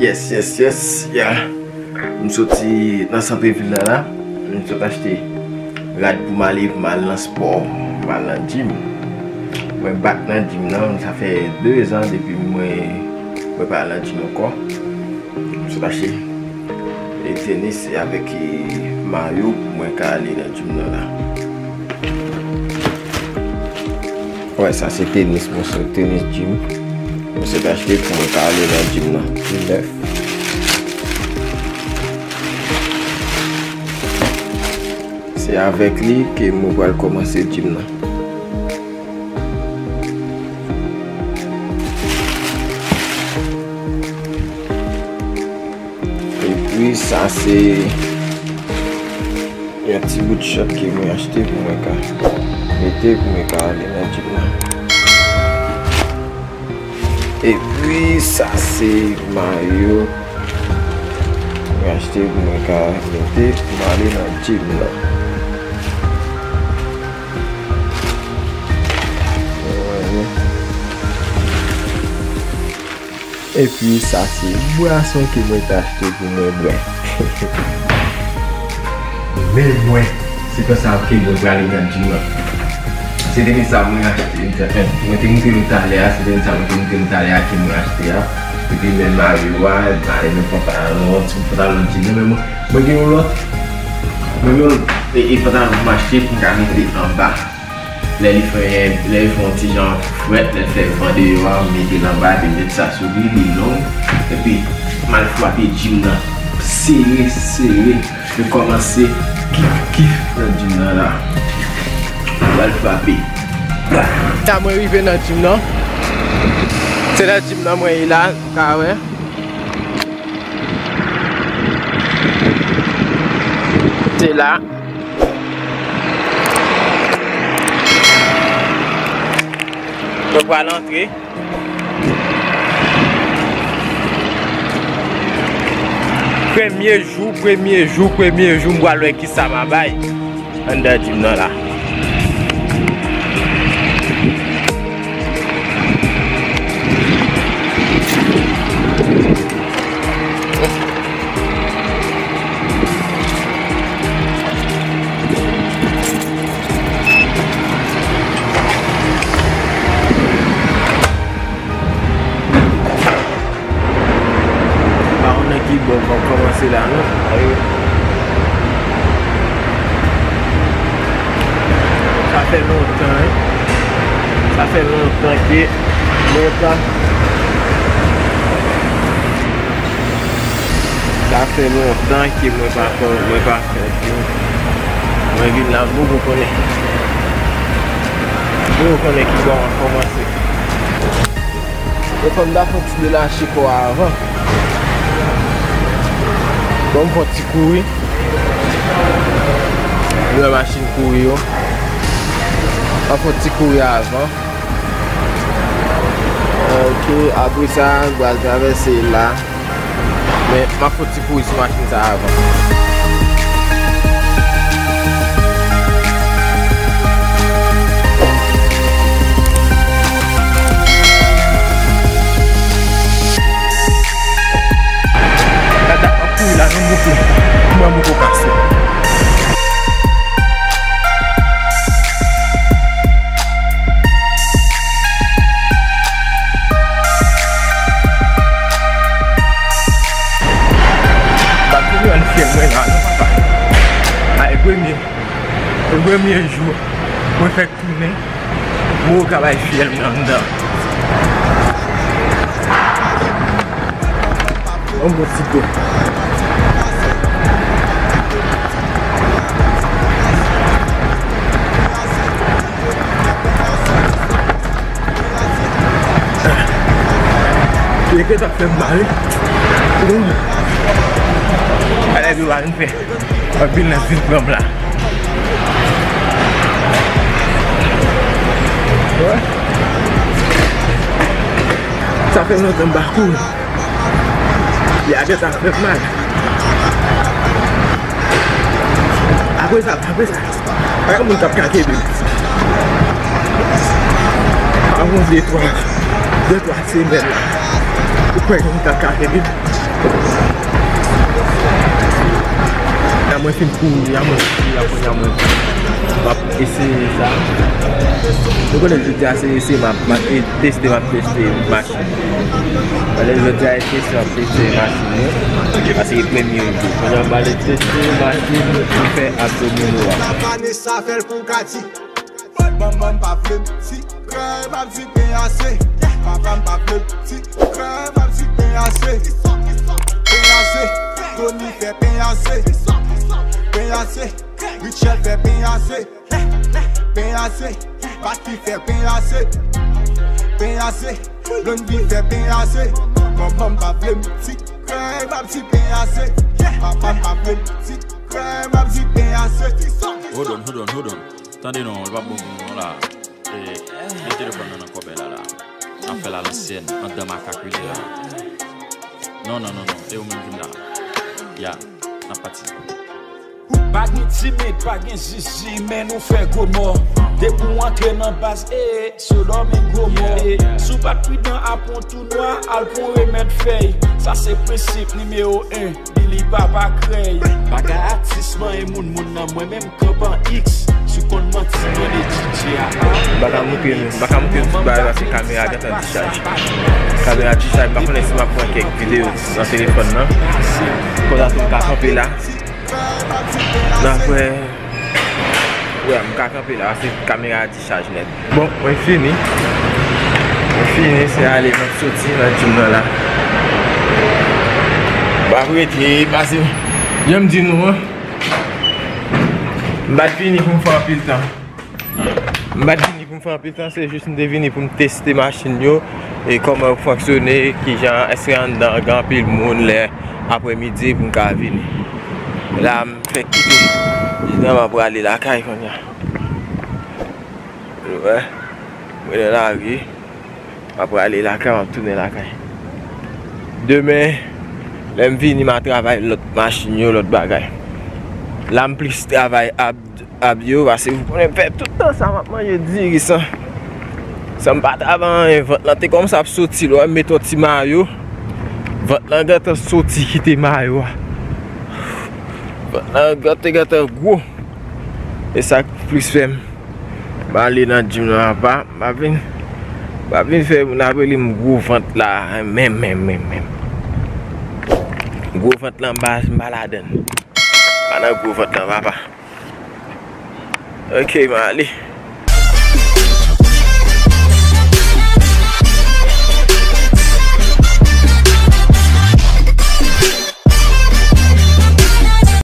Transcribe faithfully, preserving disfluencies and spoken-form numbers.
Yes, yes, yes, yeah. M soti nan sant vil la la. M sot achte rad pou m ale, pou m al nan spò, pou m al nan gym. Mwen back nan gym nan, sa fè de zan depi mwen, mwen pa al nan gym ankò. M sot achte e tenis e avèk e mayo pou mwen ka ale nan gym nan la. Wè, sa se tenis mwen, se tenis gym. Mwen se te achte pou mwen ka ale nan gym nan. Li nèf. Se avèk li ke mwen pral kòmanse gym nan. Epi sa se yon ti bout short ke mwen achte pou mwen ka mete pou mwen ka ale nan gym nan. Epi sa se mayo mwen achte pou mwen ka mete pou mwen ale nan gym nan. Epi sa se bwason ke mwen te achte pou mwen bwè. Men mwen, se konsa ke mwen prale nan gym nan. Se te sa mwen achte, mwen te montre nou talè a, se te sa mwen te montre nou talè a ke mwen achte a. Epi men mayo a, mare men pantalon, ti pantalon gym nan, men mwen, mwen gen yon lòt. Mwen gen yon lòt, e, e pantalon pou m achte pou m ka mete anba. Lè li fè, lè li fè yon ti jan frèt, lè l fè van deyò a, m mete l anba, epi m met sa sou li, li long. Epi, m al frape gym nan. Sere, sere. Nou kòmanse kif, kif nan gym nan la. Nou al frape. Sa mwen rive nan gym nan. Se nan gym nan mwen ye la, nou ka wè. Se la. Mwen pral antre. Premye jou, premye jou, premye jou, m pral wè kisa m a bay anndan gym nan la. M pa konn nan ki bò m ap kòmanse la non. Sa fè lontan, wi. Sa fè lontan ke mwen pa, sa fè lontan ke mwen pa fè, mwen pa fè gym. Mwen vin la, m poko konnen. M poko konnen ki bò m ap kòmanse. E fò m ta fè yon ti delache kò a avan. Bon, m fè yon ti kouri. M wè machin kouri yo. M fè yon ti kouri avan. Ok, apre sa, m pral travèse la. Men, m ap fè yon ti kouri sou machin sa a avan. Gade, m ap kouri la, nan moto. Mwen moto pase. M pa t vle rann fyèl mwen la non, papa. A, e premye, e premye jou mwen fèk tounen, mwen ka bay fyèl mwen anndan. Yon bon ti dlo. Pye ke t ap fè m mal. Alè, yo pa vin fè. Anpil nan vin pran m la. Wè. Sa fè lontan m pa kouri. Lagèt ap fè m mal. Apre sa, apre sa, pa gen moun k ap ka kenbe m. Avan de twa, de twa semèn la, ou kwè gen moun k ap ka kenbe m? Mwen fin kouri a, mwen kouri a, kounye a mwen m ap eseye sa. Nou konnen jodi a se eseye, m ap, m ap e, teste, m ap teste machin. Pale jodi a e teste, m ap teste machin mwen. Paske e premye jou. Kounye a m prale teste machin pou fè abdomino a. Vanessa fè l pou Katy. Manman m pa vle m ti krè, m ap di pen ase. Papa m pa vle m ti krè, m ap di pen ase. Pen ase. Tony fè pen ase. Pen ase. Richel fè pen ase. Pen ase. Patrick fè pen ase. Pen ase. Blondie fè pen ase. Manman m pa vle m ti krè, m ap di pen ase. Papa m pa vle m ti krè, m ap di pen ase. Hold on, hold on, hold on. Tande non, li p ap bon pou nou non la. E, men telefòn nan nan kòbèy la la. N ap fè l alansyèn, anndan makak wi li la. Non, non, non, non, e ou menm vin la. Ya, n ap pati. Pa gen timid, pa gen zizi, men nou fè gwo mò. Depi w antre nan baz, e, Sodòm e Gomò, e. Si w pa t pridan, aprann tou nwa, al pran remèd fèy. Sa se prensip nimewo en, Billy Papa Krèy. Bagay atis manyen moun, moun nan mwen menm kanpe an X. Si w konn manti, mande D J a. M pa ka montre nou, m pa ka montre nou tout bagay paske kamera gentan dichaj. Kamera dichaj, m pa konnen si m ap pran kèk videyo nan telefòn nan. Konsa tou m ka kanpe la. N ap wè. Wè, m ka kanpe la, se kamera a dichaj nèt. Bon, mwen fini. Mwen fini, se ale m ap soti nan gym nan la. M ap rete, pase, jan m di nou an, m pa t vini pou m fè anpil tan. M pa t vini pou m fè anpil tan, se jis m te vini pou m teste machin yo, e kòman yo fonksyone, kijan, èske anndan an gen anpil moun lè aprèmidi pou m ka vini. La, m fèk kite. Jis la, m ap prale lakay kounye a. Ou wè, mwen nan lari, m ap prale lakay, m ap tounen lakay. Demen, lè m vini, m a travay lòt machin yo, lòt bagay. La, m plis travay ab, ab yo, paske ou konnen m fè tout tan sa, m ap manje diri san, san m pa travay anyen. Vant lan te kòmanse ap soti, lè w wè m met yon ti mayo, vant lan gentan soti kite mayo a. Vant lan gentan, gentan gwo. E sa k plis fè m, m ale nan gym nan apa, m pa vin, m pa vin fè moun ap rele m gwo vant la, men, men, men, men. Gwo vant lan, m pa, m pa ladann. M pa nan gwo vant lan, papa. Ok, m ale.